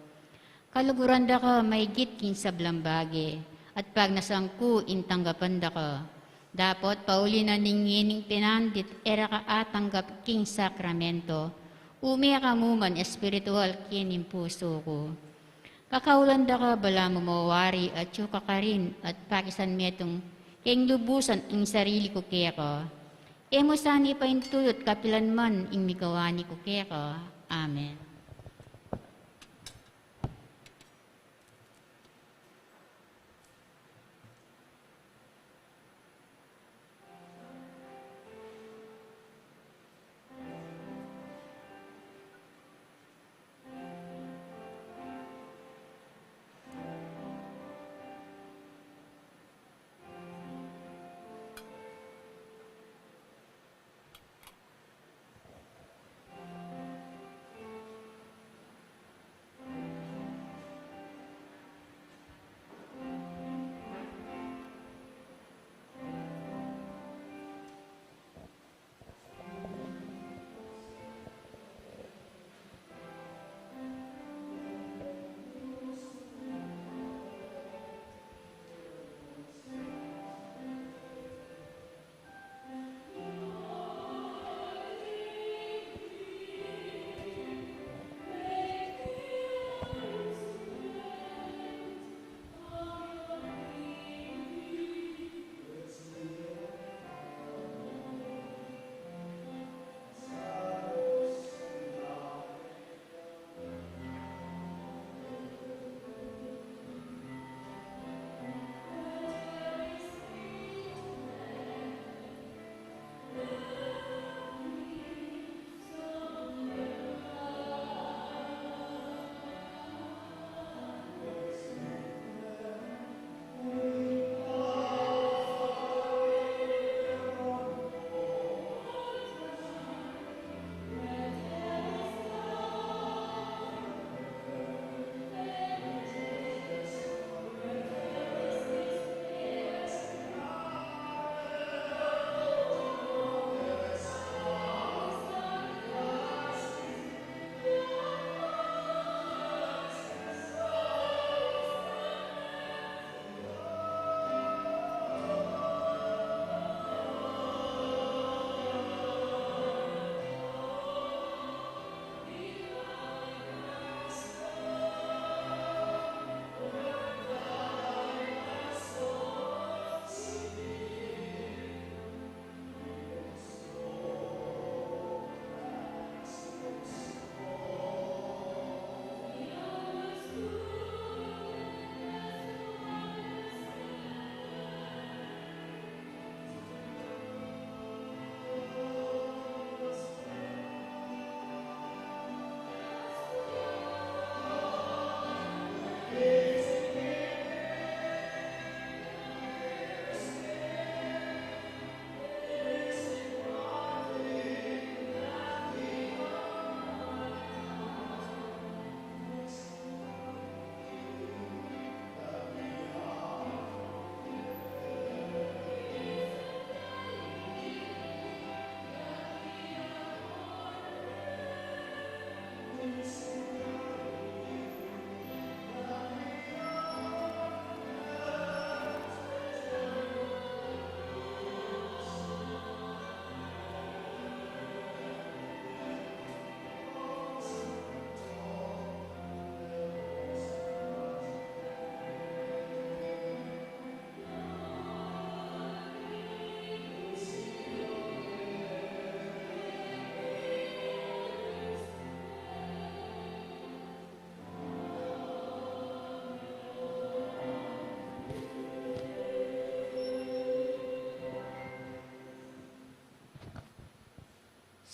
Kaluguran da ka maigit king sablang bage, at pagnasan ku ing tanggapan da ka. Dapot pauli na ning ngening penandit e ra ka atanggap king sakramento, ume ka mu man espiritual king pusu ku. Kakaulan da ka balamu mawari atyu ka karin at pakisan metung king lubusan ing sarili ku keka. E mu sana paintuyut kapilan man ing mikawani ku keka. Amen.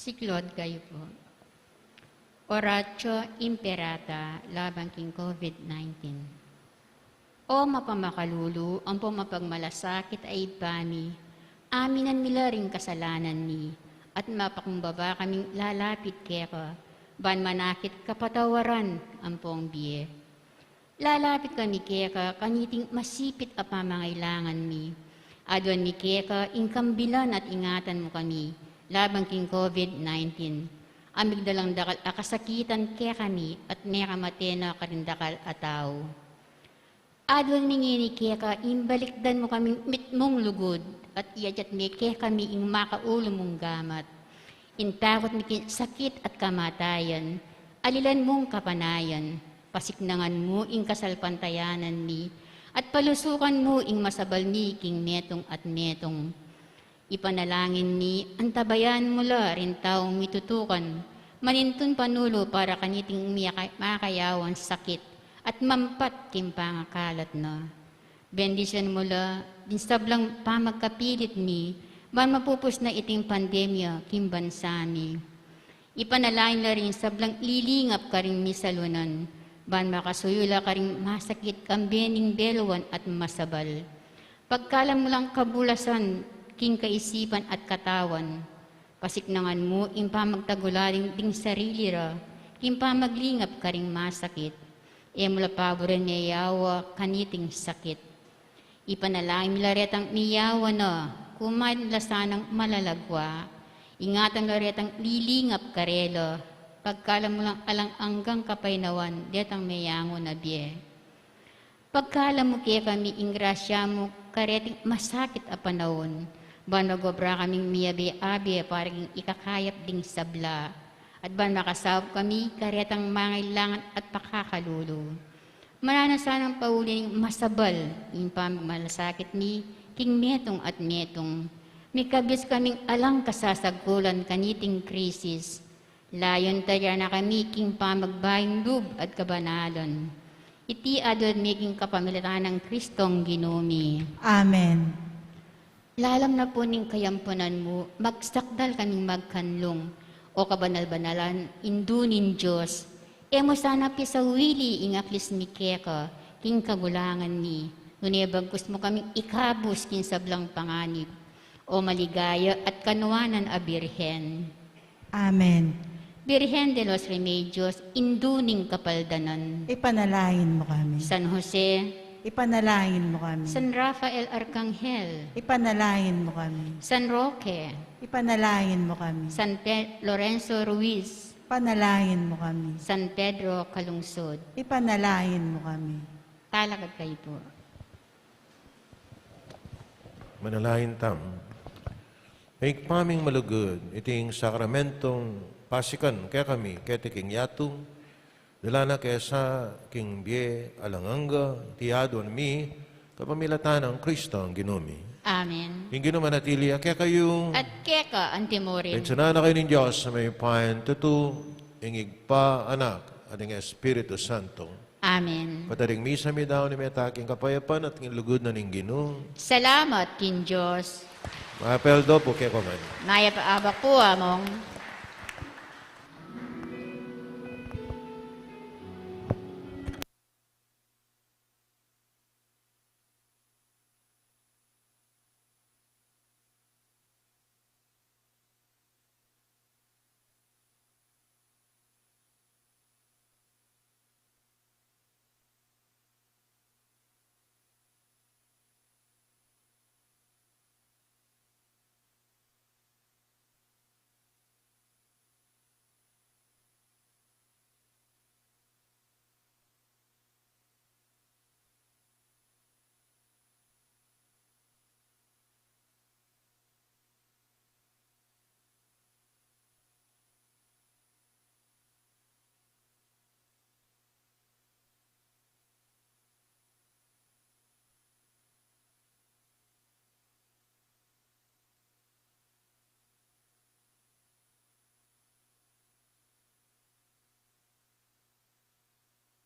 Siklaud kayu pu. Oratio Imperata laban king COVID nineteen. O mapamakalulu ampong mapagmalasakit a Ibpa mi, aminan mi la ring kasalanan mi, at mapakumbaba kaming lalapit keka, ban manakit kapatawaran ampong bie. Lalapit kami keka kaniting masipit a pamangailangan mi. Aduan mi keka ing kambilan at ingatan mu kami laban king COVID nineteen. A migdalang dakal a kasakitan kekami at mekamate na karing dakal a tau. Aduan mi ngeni keka ing balikdan mu kaming mitmung lugud at iadyat me kekami ing makaulu mung gamat. Ing takut mi king sakit at kamatayan, alilan mung kapanayan, pasiknangan mu ing kasalpantayanan mi, at palusukan mu ing masabal mi king metung at metung. Ipanalangin mi, antabayan mu la ring taung mitutukan, manintun panulu para kaniting miyaka-, makayawang sakit, at mampat king pangakalat na. Bendisyun mu la ding sablang pamagkapilit mi, ban mapupus na iting pandemya king bansa mi. Ipanalangin la ring sablang lilingap karing misalunan, ban makasuyu la karing masakit kambe ning beluan at masabal. Pagkalam mu lang kabulasan king kaisipan at katawan, pasiknangan mu ing pamagtagulaling ding sarili ra king pamaglingap karing masakit. E mu la paburen meyawa kaniting sakit. Ipanalangin mi la retang miyawa na, kumain la sanang malalagwa. Ingatan mu la retang lilingap karela, pagkalam mu lang alang anggang kapaynawan detang meyangu na bie. Pagkalam mu kekami ing grasya mu kareting masakit a panaun, ban magobra kaming miyabe-abe para king ikakayap ding sabla, at ban makasaup kami karetang mangailangan at pakakalulu. Mananu na sanang pauli ning masabal ing pamagmalasakit mi king metung at metung. Mikabus kaming alang kasasagkulan kaniting krisis. Layun tadya na kami king pamagbayung lub at kabanalan. Iti aduan mi king kapamilatan nang Kristong Ginu mi. Amen. Lalam na pu ning kayampunan mu, magsakdal kaming magkanlung. O kabanal-banalan Indu ning Dios, e mu sana pisawili ing aklis mi keka king kagulangan mi, nune bagkus mu kaming ikabus king sablang panganib. O maligaya at kanuanan a Birhen. Amen. Birhen de los Remedios, Indu ning Kapaldanan. Ipanalangin mu kami. San Jose. Ipanalangin mu kami. San Rafael Arkanghel. Ipanalangin mu kami. San Roque. Ipanalangin mu kami. San Pe-, Lorenzo Ruiz. Ipanalangin mu kami. San Pedro Calungsod. Ipanalangin mu kami. Talakad kayu pu. Manalangin tamu. Ibpa ming malugud, iting sakramentong pasikan kekami keti king yatu, dala na ke sa king bie alang angga, iti aduan mi kapamilatan nang Kristong Ginu mi. Amen. Ing Ginu manatili ya kekayu. At keka antimurin. Pensinan na kayu ning Dios a mayupayang tutu, ing Ibpa, Anak, at ing Espiritu Santo. Amen. Pati ring misa mi daun ing mete king kapayapan at king lugud na ning Ginu. Salamat king Dios. Mayap a aldo pu kekoman. Mayap a abak pu, Among.